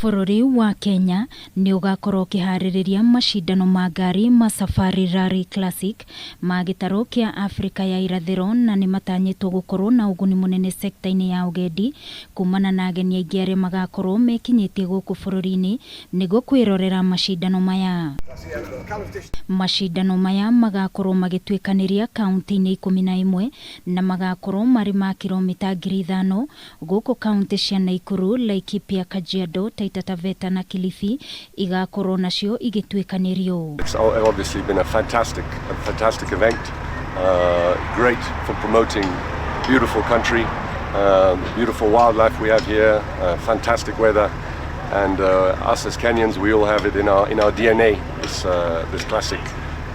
Bũrũri wa Kenya nĩ ũgakorwo ũkĩharĩrĩria macindano ma ngari ma Safari Rally Classic ma gĩtarũ kĩa Afrika ya irathĩro na nĩ matanyĩtwo gũkorwo na ũguni mũnene sekta-inĩ ya ũgendi kumana na ageni aingĩ arĩa magakorwo mekinyĩtie gũkũ bũrũri-inĩ nĩguo kwĩrorera macindano maya. Macindano maya magakorwo magĩtuĩkanĩria kaunti-inĩ 11 na magakorwo marĩ ma kilomita 5000 gũkũ kaunti cia Naikuru, Laikipia, Kajiado, Taita Taveta na Kilifi igakorwo nacio igĩtuĩkanĩrio. It's obviously been a fantastic event. Great for promoting beautiful country, beautiful wildlife we have here, fantastic weather, and us as Kenyans, we all have it in our DNA. This classic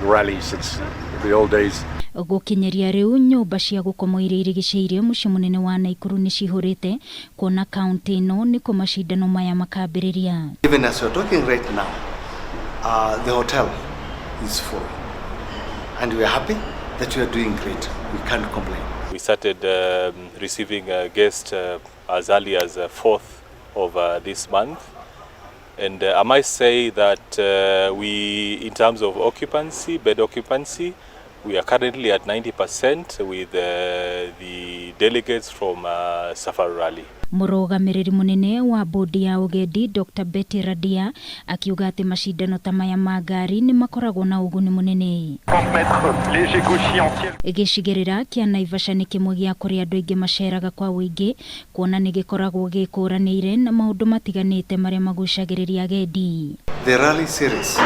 rally since the old days. Gũkinyĩria rĩu, nyũmba cia gũkomwo iria irigicĩirie mũciĩ mũnene wa Naikuru nĩ cihũrĩte, kuona kaunti ĩno nĩkuo macindano maya makambĩrĩria. Even as we're talking right now, the hotel is full. And we are happy that we are doing great. We can't complain. We started receiving guests as early as 4th of this month. And I must say that we, in terms of occupancy, bed occupancy, we are currently at 90% with the delegates from Safari Rally. Mũrũgamĩrĩri mũnene wa bodi ya ũgendi Dr. Betty Radia akiuga atĩ macindano ta maya ma ngari nĩ makoragwo na ũguni mũnene. Gĩcigĩrĩra kĩa Naivasha nĩ kĩmwe gĩa kũrĩa andũ aingĩ maceraga kwa ũingĩ, kuona nĩ gĩkoragwo gĩkũranĩire na maũndũ matiganĩte marĩa magucagĩrĩria agendi. The rally series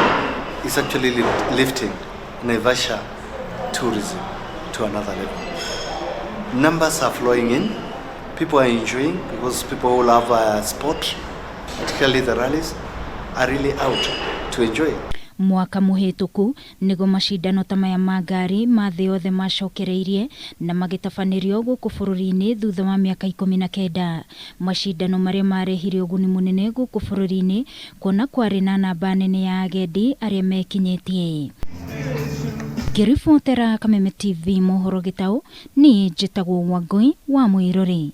is actually lifting Naivasha tourism to another level. Numbers are flowing in. People are enjoying because people who love sport, particularly the rallies, are really out to enjoy. Mwaka mũhĩtũku nĩguo macindano ta maya ma ngari ma thĩ yothe macokereirie na magĩtabanĩrio gũkũ bũrũri-inĩ thutha wa mĩaka 19, macindano marĩa marehire ũguni mũnene gũkũ bũrũri-inĩ, kuona kwarĩ na namba nene ya agendi arĩa mekinyĩtie. Ngĩribotera Kameme TV mohoro gĩtaũ, niĩ njĩtagwo Wangũi wa Mwĩrori.